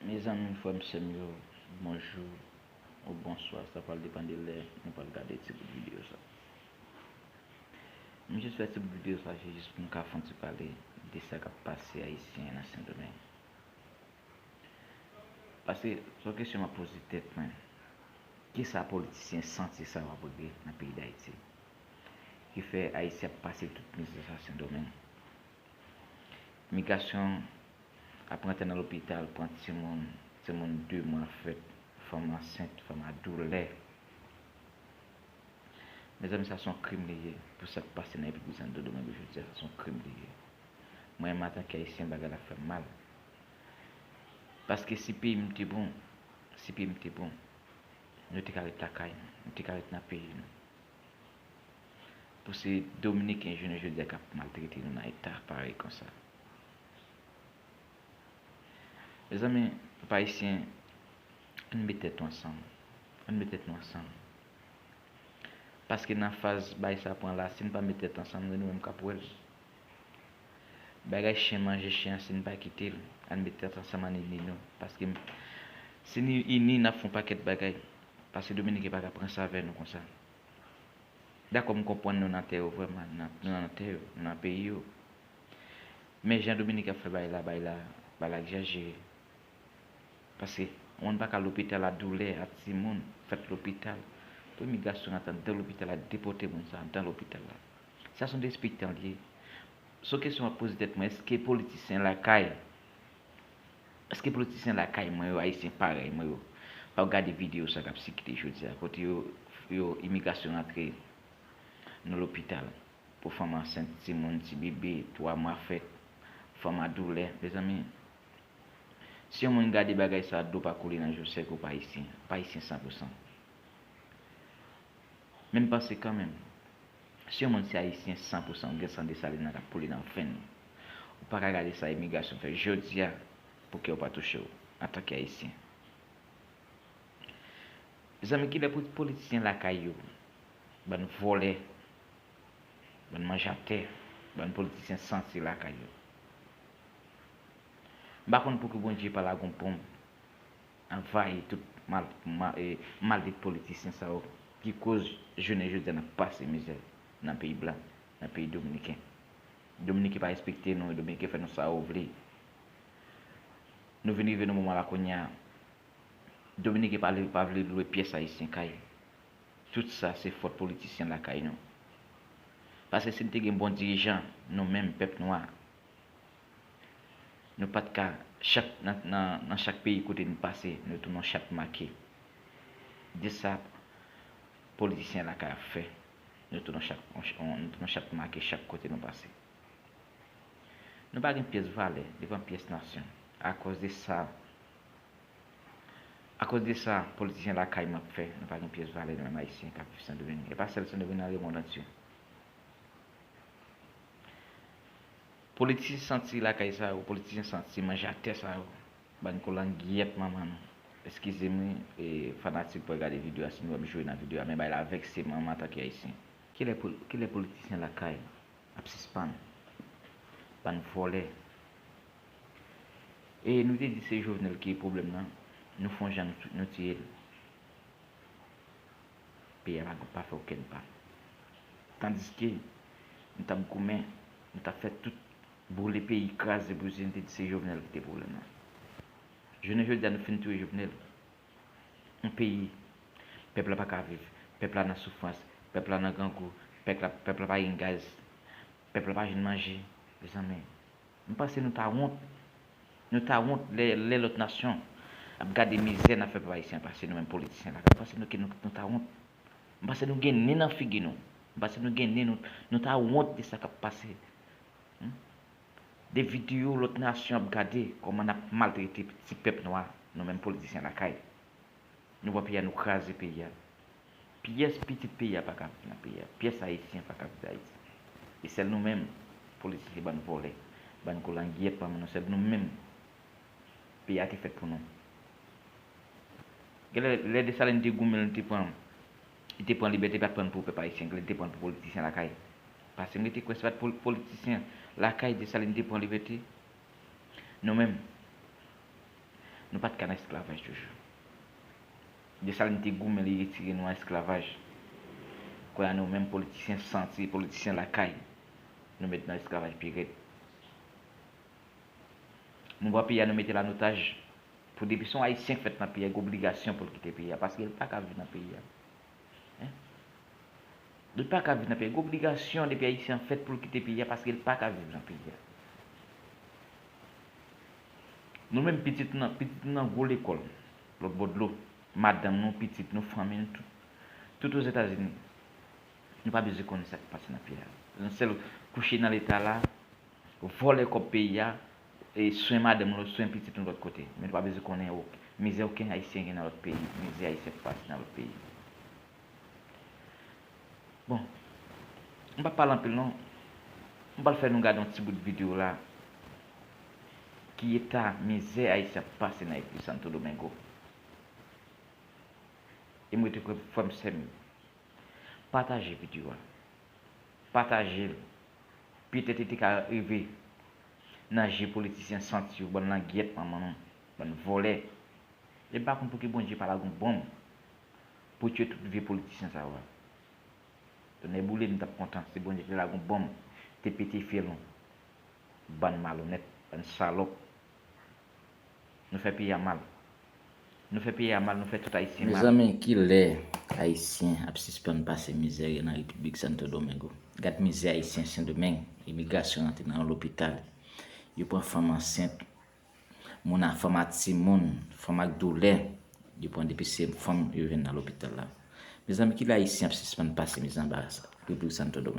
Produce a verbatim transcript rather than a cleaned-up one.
Mezanmi, frè m, sè m yo, bonjou ou bonswa, sa pral depann de lè nou pral gade ti bout videyo sa. M jis fè ti bout videyo sa, se jis pou m ka fè yon ti pale de sa k ap pase Ayisyen nan Sendomeng. Paske se yon kesyon m ap poze tèt mwen, kisa politisyen santi sa yo ap regle nan peyi Dayiti, ki fè Ayisyen ap pase tout mizè sa Sendomeng? Imigrasyon ap rantre nan lopital, pran timoun, timoun de mwa fèt, fanm ansent, fanm a doulè. Mezanmi, sa se yon krim li ye. Pou sa k pase nan Repiblik Sendomeng jodi a, sa se yon krim li ye. Mwen menm, antanke Ayisyen, bagay la fè m mal. Paske si peyi m te bon, si peyi m te bon, nou te ka ret lakay nou, nou te ka ret nan peyi nou. Pou se Dominiken jounen jodi a k ap maltrete nou nan eta parèy konsa. Mezanmi, pèp ayisyen, ann met tèt nou ansanm. Ann met tèt nou ansanm. Paske nan faz bagay sa pran la, si n pa met tèt ansanm, se nou menm k ap wè l. Bagay chen manje chen an, si n pa kite l, ann met tèt ansanm, ann ini nou. Paske si n ini, n ap fè yon pakèt bagay. Paske Dominiken pa ka pran sa avè nou konsa. Dakò, m konprann nou nan tè yo vrèman, nan, nou nan tè yo, nou nan peyi yo. Men jan Dominiken ap fè bagay la, bagay la, bagay la egzajere. Paske moun pa ka lopital a doulè, a timoun, fèt lopital. Pou imigrasyon rantre anndan lopital la, depòte moun sa anndan lopital la. Sa se yon derespektan li ye. Se yon kesyon m ap poze tèt mwen, èske politisyen lakay, èske politisyen lakay mwen yo, ayisyen parèy mwen yo, p ap gade videyo sa k ap sikile jodi a, kote yo, yo imigrasyon rantre nan lopital pou fanm ansent, timoun, ti bebe, twa mwa fèt, fanm a doulè. Mezanmi, si yon moun gade bagay sa, dlo pa koule nan je w, se ke w pa ayisyen, pa ayisyen san pou san. Men m panse kanmenm, si yon moun se ayisyen san pou san, ou gen san Desalin nan k ap koule nan venn ou. Ou pa ka gade sa imigrasyon fè jodi a pou kè w pa touche w antanke ayisyen. Mezanmi, kilè pou politisyen lakay yo, bann vòlè, bann manjatè, bann politisyen santi lakay yo. M pa konn pouki Bondye pa lage yon bonm anvayi tout mal, mal, e, maldi politisyen sa yo ki koz jounen jodi a n ap pase mizè nan peyi blan, nan peyi dominiken. Dominiken pa respekte nou, dominiken fè nou sa yo vle. Nou vin rive nan moman la kounye a, dominiken pa, pa vle lwe pyès ayisyen kay. Tout sa se fòt politisyen lakay nou. Paske si n te gen bon dirijan, nou menm pèp nwa, nou pa t ka, chak, nan, nan, nan chak peyi kote n pase, nou tounen yon chat make. De sa politisyen lakay ap fè, nou tounen yon chat, yon, nou tounen yon chat make chak kote nou pase. Nou pa gen pyès valè devan pyès nasyon. Akoz de sa, akoz de sa politisyen lakay m ap fè, nou pa gen pyès valè nou menm ayisyen k ap viv Sendomeng. E pa sèl Sendomeng, nan lemonn antye. Politisyen santi lakay sa yo, politisyen santi manjatè sa yo, bann kolangyèt manman nou. Eskize m wi, e, fanatik pral gade videyo a, si nou wè m jwe nan videyo a, men bagay la vèkse m antanke ayisyen. Kilè pol-, kilè politisyen lakay ap sispann bann vòlè? E nou te di se Jovenel ki pwoblèm nan, nou fè yon jan nou, nou tiye l. Peyi a pa, pa fè okenn pa. Tandiske nou t ap goumen, nou t ap fè tout, boule peyi, kraze, brize, nou te di se Jovenel ki te pwoblèm nan. Jounen jodi a nou fin touye Jovenel. Yon peyi, pèp la pa ka viv, pèp la nan soufrans, pèp la nan grangou, pèp la, pèp la pa gen gaz, pèp la pa jwenn manje, mezanmi. M panse nou ta wont. Nou ta wont lè, lè lòt nasyon ap gade mizè n ap fè pèp ayisyen pase, nou menm politisyen lakay. M panse nou, ke nou, nou ta wont. M panse nou gen nen nan figi nou. M panse nou gen nen, nou, nou ta wont de sa k ap pase. Hmm? De videyo lòt nasyon ap gade kòman n ap maltrete ti pèp nwa, nou menm politisyen lakay. Nou pran peyi a, nou kraze peyi a. Pyès pitit peyi a pa ka viv nan peyi a. Pyès ayisyen pa ka viv Ayiti. E sèl nou menm, politisyen, bann vòlè, bann kolangyèt manman nou, sèl nou menm peyi a te fèt pou nou. Genlè, lè Desalin te goumen, li te pran, li te pran libète, li pa t pran l pou pèp ayisyen, li te pran l pou politisyen lakay. Paske m rete kwè se pa t pol-, politisyen lakay Desalin te pran libète. Nou menm, Nou pa t ka nan esklavaj toujou. Desalin te goumen, li retire nou nan esklavaj. Kounye a nou menm politisyen santi, politisyen lakay, nou met nan esklavaj pi rèd. Nou pran peyi a, nou mete l an otaj. Pou depi se yon Ayisyen k fèt nan peyi a, gen obligasyon pou l kite peyi a, paske l pa ka viv nan peyi a. Hein? Li pa ka viv nan peyi a. Gen obligasyon depi Ayisyen an fèt pou l kite peyi a, paske l pa ka viv nan peyi a. Nou menm pitit nou nan, pitit nou nan gwo lekòl, lòt bò dlo, madanm nou, pitit nou, fanmi nou, tout, tout Ozetazini. Nou pa bezwen konnen sa k pase nan peyi a. Yon sèl kouche nan leta la, vòlè kòb peyi a, e swen madanm nou, swen pitit nou lòt kote. Men nou pa bezwen konnen ok, mizè okenn Ayisyen gen nan lòt peyi, mizè Ayisyen ap pase nan lòt peyi. Bon, m p ap pale anpil non. M pral fè nou gade yon ti bout videyo la. Ki eta mizè Ayisyen ap pase nan Repiblik Santo Domingo. E m rete kwè, frè m, sè m yo, pataje videyo a. Pataje l. Petèt li te ka rive nan je politisyen santi yo, bann langyèt manman nou, bann vòlè. E m pa konn pouki Bondye pa lage yon bonm pou tye tout vye politisyen sa yo a. Tonnè boule m, m t ap kontan si Bondye te lage yon bonm, te pete fyèl nou. Bann malonèt, bann salòp. Nou fè peyi a mal. Nou fè peyi a mal, nou fè tout Ayisyen mal. Mezanmi, kilè Ayisyen ap sispann pase mizè nan Repiblik Santo Domingo? Gad mizè Ayisyen Sendomeng, imigrasyon rantre nan yon lopital. Yo pran fanm ansent, moun a, fanm a timoun, fanm ak doulè. Yo pran depi se fanm yo jwenn nan lopital la. Mezanmi, kilè Ayisyen ap sispann pase mizè anba Repiblik Santo Domingo?